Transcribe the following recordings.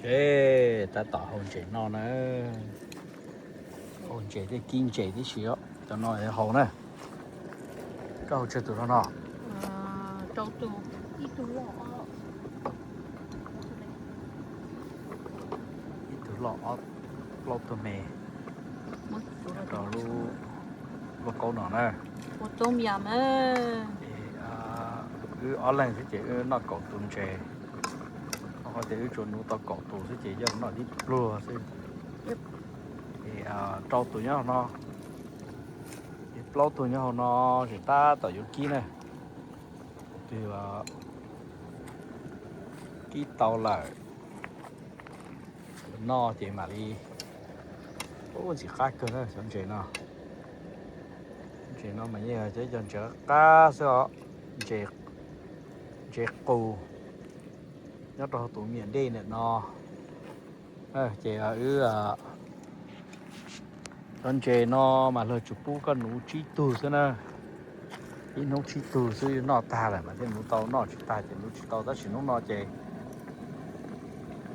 E, tab tom hau ntses noj na. Hau ntses thiab kib ntses tib si os. Cov no yog hau na. Koj hau tsawg tus no no? Ib tug loj, plaub tug me. Rau lub, lub kaub no na. Wb ob leeg xwb ces wb noj kaum tus ntses. Qhov tias wb tsuas nuv tau kaum tus xwb ces yog noj tib pluag xwb. Ces rau tus nyob hauv no, ces plaub tug nyob hauv no, ces tab tom yuav kib na. Twb kib tau lawm, noj ces mam li, ub, ntxim qab kawg na cov ntses no. Ntses no mas yeej yog cov ntses qab xwb os. Ntses, ntses qus nyob rau hauv tus me nyuam dej ntawm no. Ces wb, cov ntses no mas luag tsuas pub koj nuv tsib tug xwb na. Ib hnub tsib tug xwb, noj tag lawm mas thiaj nuv tau, noj tsis tag ces nuv tsis tau. Tab sis hnub no ces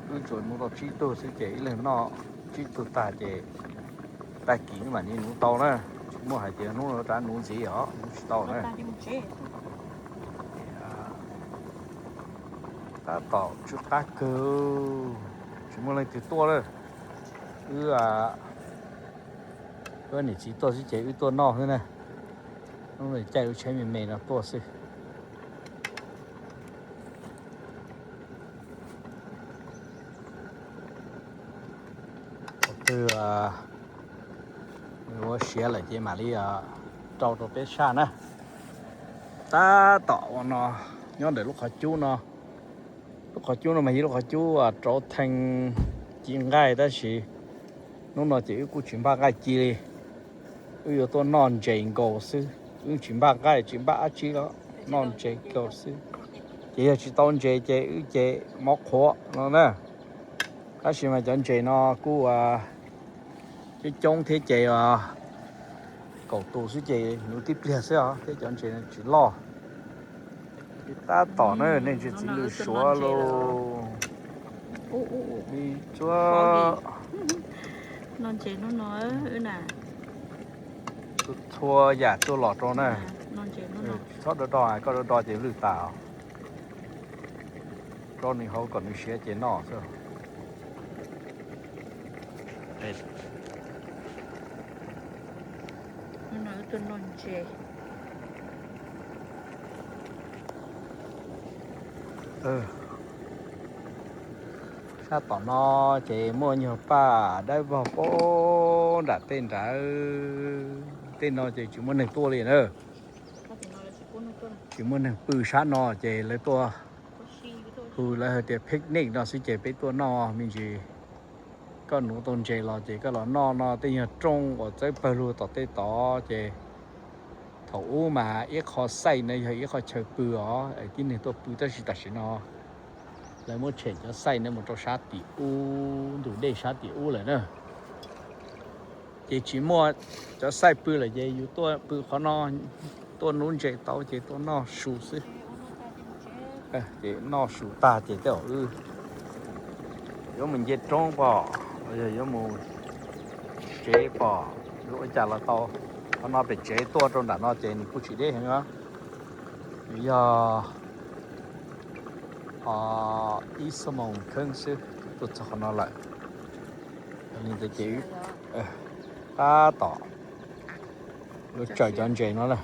wb tsuas nuv tau tsib tug xwb ces ib leeg noj tsib tug tag ces tag kis mam li nuv tau na. Tsis muaj hais tias hnub no rov nuv ntxiv os, nuv tsis tau na. Tab tom tsw qab kawg, tsis muaj leej twg tuaj lawm. Wb, wb niam txiv tuaj xwb ces wb tuaj noj xwb na. Hnub no caij lub tsheb me me no tuaj xwb. Thaum twg nws ua siav lawm ces mam li rau rau peb saj na. Tab tom ua no nyob ntawm lub qhov cub no. Lub qhov cub no mas yog lub qhov cub rauv thee ci nqaij, tab sis hnub no ces wb kuj tsis npaj nqaij ci li. Wb yuav tuaj noj ntses nkaus xwb, wb tsis npaj nqaij tsis npaj dab tsi los, noj ntses nkaus xwb. Ces yog tsis tau ntses ces wb ces mov qhuav no na. Tab sis mas cov ntses no kuj coob coob thiab ces kaum tus xwb ces nuv tib pliag xwb os, thiab cov ntses tsis loj. Tab tom na, nej ntses txiv lws suav lauj. Li tsuab. Txhua yam tuaj los rau na. Txhob do do, koj do do ces lwj tas. Rau nws hauv kom nws siav ces noj xwb. Sab tom no ces muaj nyuag paj dawb vog puag nram tej nrad. Tej no ces tsis muaj neeg tuaj li na. Tsis muaj neeg pw sab no ces lawv tuaj hu, lawv hais tias picnic no xwb ces peb tuaj noj me ntsis. Koj nuv tau ntses los ces koj los noj no, tej nyuag rooj uas txawb pawg lug tom tej tod ces thaum ub mas ib qho xaij na yog ib qho chaw pw os, tib neeg tuaj pw, tab sis tam sim no lawv muab tshem cov xaij na mus rau sab tim ub, ntug dej sab tim ub lawm na. Ces tsis muaj cov xaij pw lawm ces yus tuaj pw qhov no, tuaj nuv ntses tau ces tuaj noj su xwb. Ces noj su tag ces tej zaum wb yuav mus nce roob pom, los yog yuav mus tsev pom, yuav ua cas los tau. Qhov no pem tsev tuaj rau nram no ces nws kuj tsis deb heev os. Nws yog ib xuab moos kheeb xwb tuaj txog qhov no lawm. Yog li ntawd ces tab tom yuav tsawm cov ntses no na.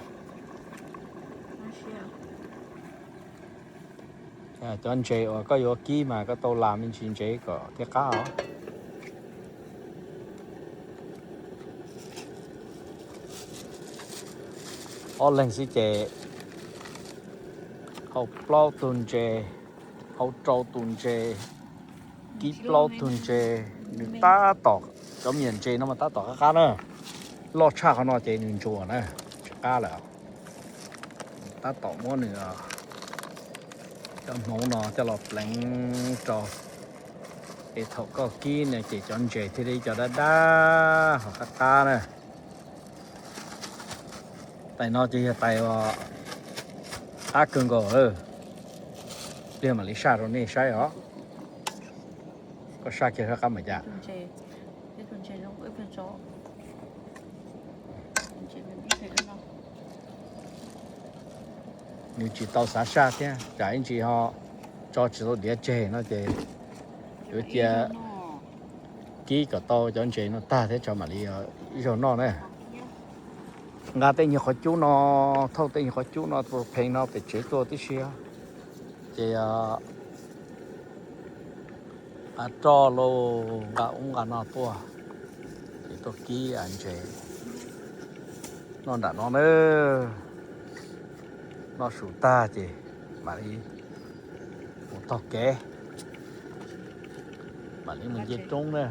Cov ntses uas koj yuav kib mas koj tau las me ntsis ntses kom thiaj qab os. Ob leeg xwb ces hau plaub tug ntses, hau rau tus ntses, kib plaub tug ntses. Nws tab tom, cov me nyuam ntses no mas tab tom qab qab na. Loj tshaj qhov no ces nws ntsuas na, tsis qab lawm. Tab tom muab nws cov hmoov no coj los pleev rau, es thaum koj kib no ces cov ntses thiaj li cov dab dab ho qab qab na. Tais no ces yog tais uas qab kawg nkaus lawm. Pliag mam li saj rau nej saib os. Koj saj kiag sab qab mas cas? Nws tsis tau xav saj thiab, tsam ib ntsis ho tso tsis tau diav tseg no ces yuav cia kib kom tau cov ntses no tag thiab tso mam li ib zaug noj na. Nqa tej nyuag qhov cub no, thauj tej nyuag qhov cub no tus pheej no pem tsev tuaj tib si, ces roj lauj, nqa ub nqa no tuaj, ces tuaj kib ntses noj nram no na. Noj su tag ces mam li mus taug kev, mam li mus nce roob na.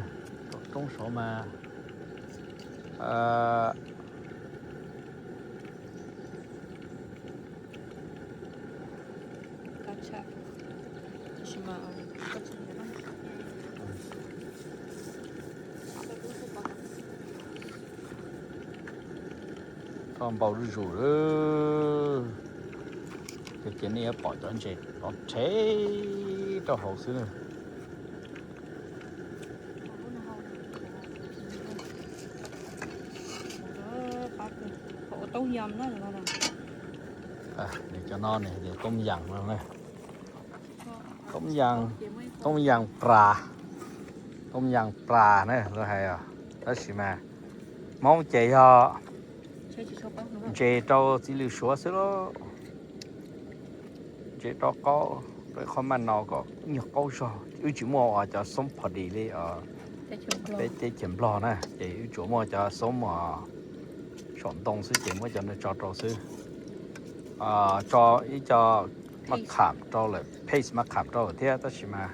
Roob saud mas Roj npau zuj zus, ces nej yuav pom cov ntses rov rhe rau hauv xwb na. Cov no nws tias toob yas no, toob yas, toob yas pras, toob yas pras na lawv hais os. Tab sis mas Hmoob ces yog ntses rau txiv lws suav xwb lauj. Ntses rau qaub, rau ib qho maj no kom nyuag qaub zog. Wb tsis muaj cov xoob phom dis li peb teb chaws Nplog na, ces wb tsuas muaj cov xoob saum ntoo xwb ces muab cov no tso rau xwb. Tso ib co maj kham rau lawm, paste maj kham rau lawm thiab, tab sis mas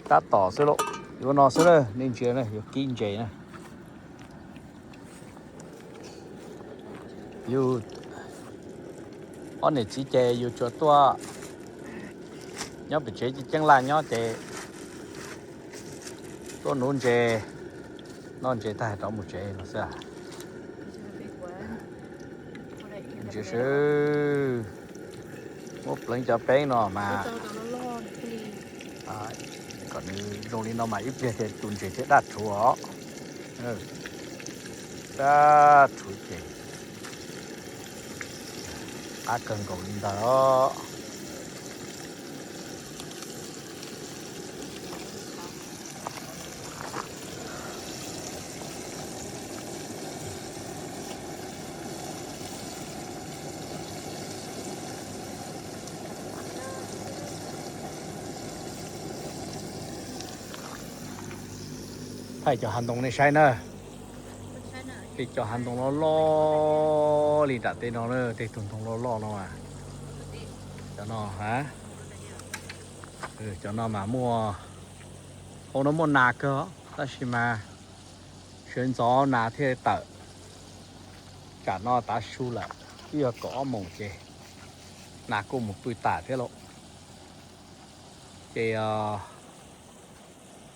tab tom xwb lauj. Yuav no xwb na, nej ntsia na, yuav kib ntses na. Yus ob niam txiv ces yus tsuas tuaj nyob pem tsev ceeb laj nyob ces tuaj nuv ntses, noj ntses tag rov mus tsev no xwb. Ntsia seb, muab pleev cov peeb no mas kom nws zoo li no mas ib pliag ces tus ntses thiaj daj rhuv os. Daj rhuv ces qab kawg nkaus li ntag os. Thaij cov hav ntoo nej saib na. Tej cov hav ntoo loj loj li nram tej no na, tej tug ntoo loj loj no. Cov no, cov no mas muaj, hauv no muaj nas kawg, tab sis mas sawv ntxov nas thiaj tawm. Tsam no tav su lawm, twb yog kaum ob moos ces nas kuj mus pw tas thiab lauj.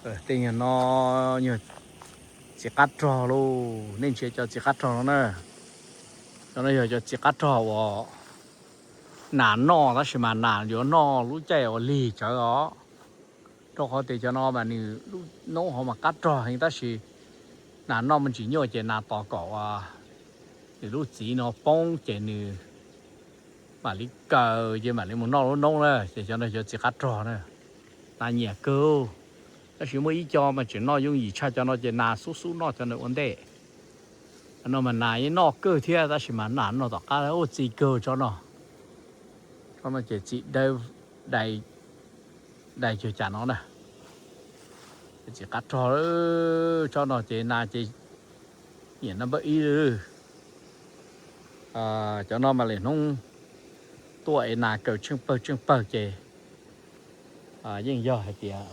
Ces tej nyuag no nyuag txiv qab rog lauj, nej ntsia cov txiv qab rog no na. Cov no yog cov txiv qab rog uas nas noj, tab sis mas nas yuav noj lub caij uas lig tsawv os. Rau qhov tias cov no mas nws lub noob hauv mas qab rog heev, tab sis nas noj me ntsis nyuaj ces nas tos kom nws lub txiv no poob ces nws mam li kaw ces mam li mus noj lub noob na. Ces cov no cov txiv qab rog na, nas nyiam kawg, tab sis muaj ib co mas tseem noj yooj yim tshaj cov no ces nas xub xub noj cov no ua ntej. No mas nas yeej noj kawg thiab, tab sis mas nas noj tom qab ua txi kawg tso no. Tso no ces txiv dawb dai, dai cuag cas no na. Txiv qab rog, tso no ces nas ces nyiam no npawb ib. Cov no mas lwm hnub tuaj es nas kaw tsheej pawg tsheej pawg ces yeej yog hais tias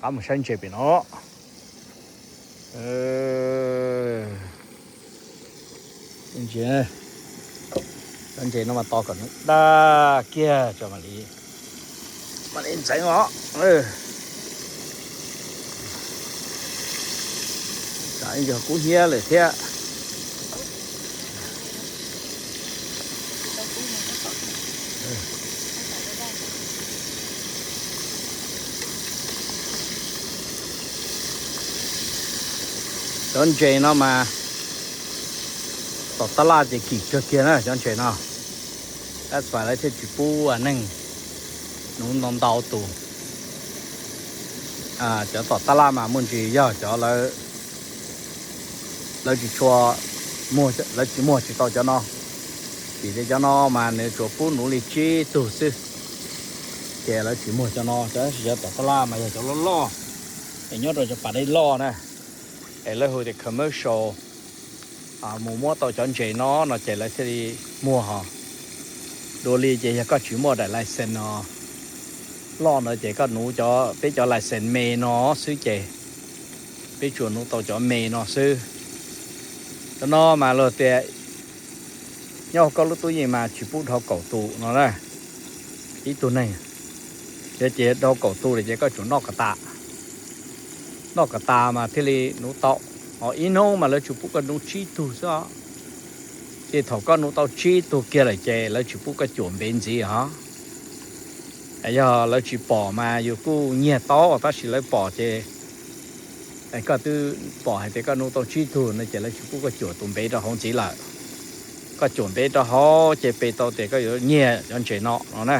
qab mus saib ntses pem no. Ntses, cov ntses no mas tos kom nws daj kiag tso mam li, mam li ntxeev os. Tsam yog kub hnyiab lawm thiab. Cov ntses no mas tom tab laj ces kim kawg kiag na cov ntses no. That's why lawv thiaj tsis pub neeg nuv ntau ntau tus. Cov tom tab laj mas muaj ntsis yog cov lawv tsis tshua, lawv tsis muag tsis tau cov no, vim tias cov no mas nws tsuas pub nuv li tsib tug xwb. Ces lawv tsis muag cov no, cov tom tab laj mas yog cov loj loj, es nyob rau cov pas dej loj na, es lawv hu tias commercial, mus muab tau cov ntses no no ces lawv thiaj li muag ho. Dua li ces yog koj tsis muaj daim license no loj ntawd ces koj nuv cov, peb cov license me no xwb ces peb tsuas nuv tau cov me no xwb. Cov no mas luag tias nyob hauv koj lub tub yeej mas tsis pub dhau kaum tus no na, ib tug neeg. Yog ces dhau kaum tus lawm ces koj tsuas noj kom tas, noj kom tas mas thiaj li nuv tau. Ho ib hnub mas lawv tsuas pub koj nuv tsib tug xwb os. Ces thaum koj nuv tau tsib tug kiag lawm ces lawv tsis pub koj cuam npev ntxiv os. Yog lawv tsis pom mas yus kuj nyiag tau, tab sis lawv pom ces koj twb pom hais tias koj nuv tau tsib tug no ces lawv tsis pub koj cuam tus npev rau hauv ntxiv lawm. Koj cuam npev rau hauv ces peb tau tias koj yuav nyiag cov ntses no no na.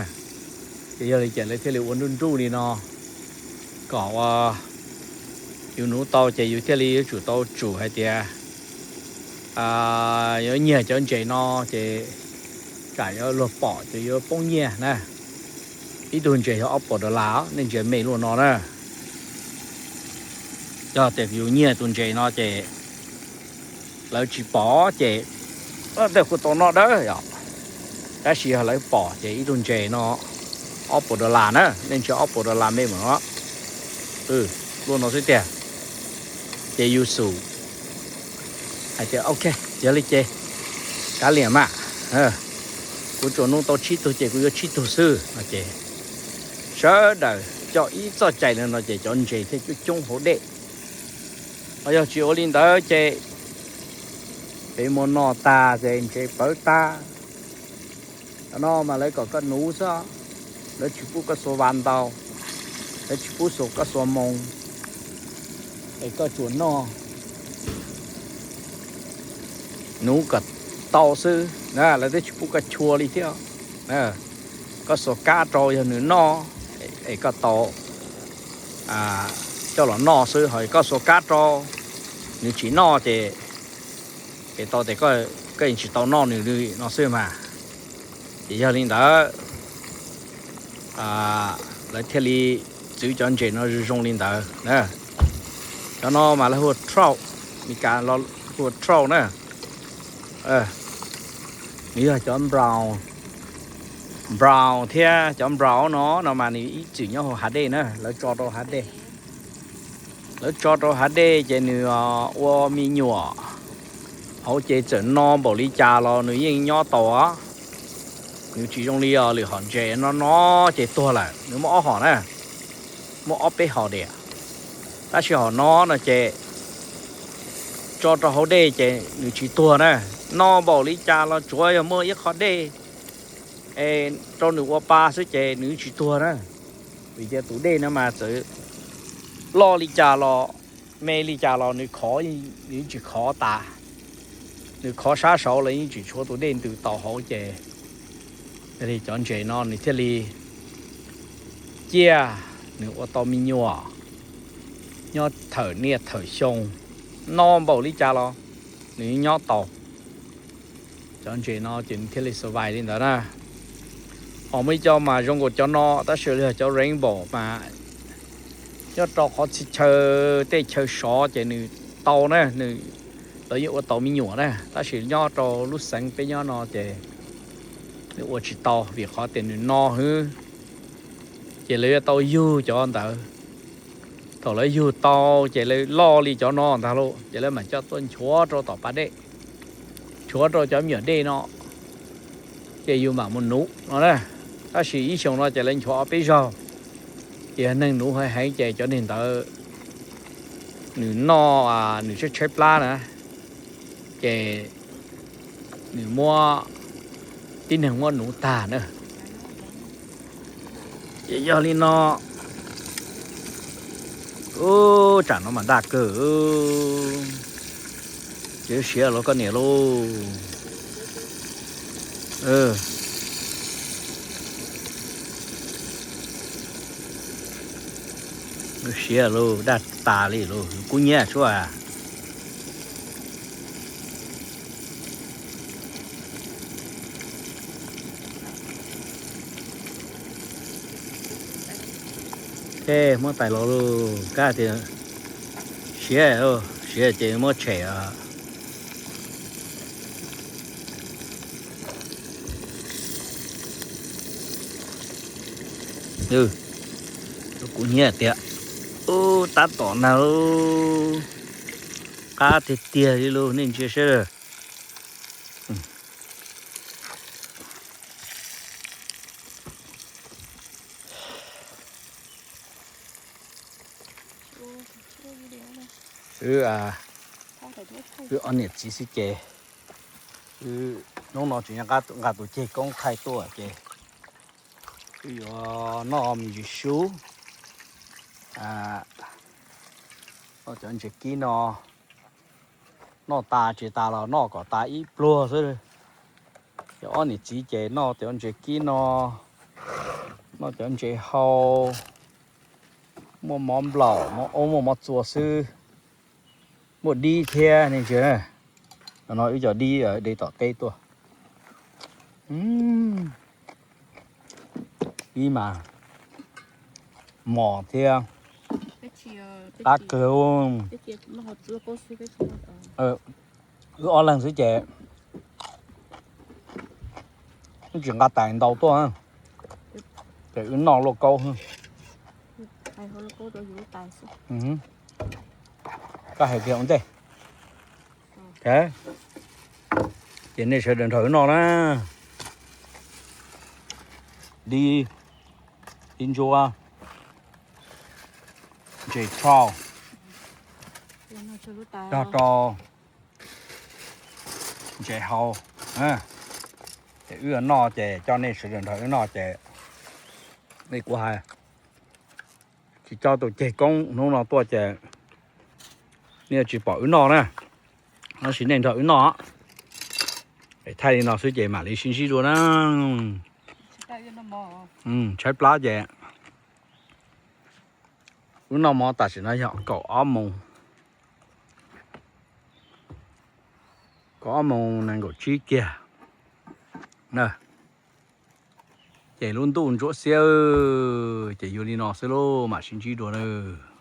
Ces yog li ces lawv thiaj li ua nruj nruj li no kom ua yus nuv tau ces yus thiaj li yuav tsum tau tsum hais tias yuav nyiag cov ntses no ces tsam yuav luag pom ces yuav poob nyiaj na. Ib tug ntses yog ob puas dollar, nej ntsia me luaj no na. Yog tias yus nyiag tus ntses no ces lawv tsis pom ces tej kuj tau noj dawb yom. Tab sis yog lawv pom ces ib tug ntses no ob puas dollar na, nej ntsia ob puas dollar me mus no, luaj no xwb tiag. Ces yus xum hais tias ok, yog li ces kav liam mas, kuv tsuas nuv tau tsib tug ces kuv yuav tsib tug xwb no ces sawv daws coj ib txoj cai li no ces cov ntses thiaj coob coob hauv dej. Ho yog tsis ua li ntawd ces peb muab noj tag ces ntses pawv tag. Cov no mas lawv kom koj nuv xwb, lawv tsis pub koj xuas vas ntau, lawv tsis pub xuas koj xuas moo, es koj tsuas noj, nuv kom tau xwb, lawv twb tsis pub koj chua li thiab. Koj xuas kab rau yog nws noj, es koj tau coj los noj xwb, ho koj xuas kab rau nws tsis noj ces peb tau tias koj yeej tsis tau noj nws li no xwb mas. Ces yog li ntawd lawv thiaj li txwv cov ntses no zoo zoo li ntawd. Cov no mas lawv hu ua trout, Meskas los hu ua trout na. Nws yog cov brown, brown thiab cov brown no no mas nws ib txwm nyob hauv hav dej na, lawv tso rau hav dej. Lawv tso rau hav dej ces nws ua me nyuam hauv ces txawm no npaum li cas los nws yeej nyob tau. Nws tsis zoo li lwm hom ntses no no ces tuag lawm, nws muaj ob hom na, muaj ob peb hom diam. Tab sis hom no no ces tso rau hauv dej ces nws tsis tuag na. No npaum li cas los tsuav yog muaj ib qho dej rau nws ua pa xwb ces nws tsis tuag na. Vim tias tus dej no mas txawm loj li cas los me li cas los nws khov, nws yeej tsis khov tas. Nws khov sab saud los yeej tsis tshuav tus dej ntws tau hauv ces, yog li cov ntses no nws thiaj li ciaj, nws ua tau me nyuam nyob thawm niaj thawm xyoo, no npaum li cas los nws nyob tau. Cov ntses no ces nws thiaj li survive li ntawd na. Ho muaj ib co mas zoo nkaus cov no tab sis yog cov rainbow mas nyob rau qhov txhia chaw, tej chaw sov ces nws tau na, nws, lawv yeej ua tau me nyuam na, tab sis nyob rau lub xeev peb nyob no ces nws ua tsis tau vim qhov tias nws no xwb. Ces lawv yuav tau yug cov ntawd. Thaum lawv yug tau ces lawv loj li cov no ntag lauj, ces lawv mam coj tuaj nchuav rau tom pas dej, nchuav rau cov me nyuam dej no, ces yus mam mus nuv no na. Tab sis ib xyoos no ces lawv nchuav ob peb zaug, ces yog neeg nuv heev heev ces cov neeg ntawd nws noj, nws tshaib tshaib plab na, ces nws muab, tib neeg muab nuv tag na. Ces yog li no, ub, tsam no mas daj kawg. Ces siav los koj niam lauj. Siav lauj, daj tas li lauj, kub hnyiab tsuav. Muab tais los lauj, kab tias siav, siav ces muab tshem os. Kub hnyiab tiag. Ub, tab tom nag lauj, qab tiag tiag li lauj, nej ntsia saib. Wb, wb ob niam txiv xwb ces, wb hnub no tseem nqa tus ceg koob thaij tuaj ces wb yuav noj me ntsis sub, noj cov ntses kib no, noj tas tsis tas los noj kom tas ib pluag xwb. Cov ob niam txiv ces noj cov ntses kib no, noj cov ntses hau, muaj mov nplaum, mov ob, muaj mov txua xwb, muaj dib thiab ne ntsia. No wb cov dib de tom teb tuaj. Dib mas mos thiab qab kawg. Wb ob leeg xwb ces wb tsis nqa tais ntau tuaj, ces wb noj lauj kaub. Koj hais kiag ua ntej. Ces nej sawv daws nrog wb noj na. Dib, dib ntsuab, ntses tshauj, nrog rau ntses hau. Ces wb noj ces coj nej sawv daws nrog wb noj ces, nej kuv hais, tsis coj tus ceg koob hnub no tuaj ces nej yuav tsis pom wb noj na. Tab sis nej nrog wb noj, es thaij li no xwb ces mam li sib ntsib dua na. Tshaib plab ces wb noj mov tam sim no yog kaum ob moos, kaum ob moos nees nkaum tsib kiag na. Ces lub ntuj ntsuab xiab, ces yuav li no xwb lauj, mam sib ntsib dua nawb.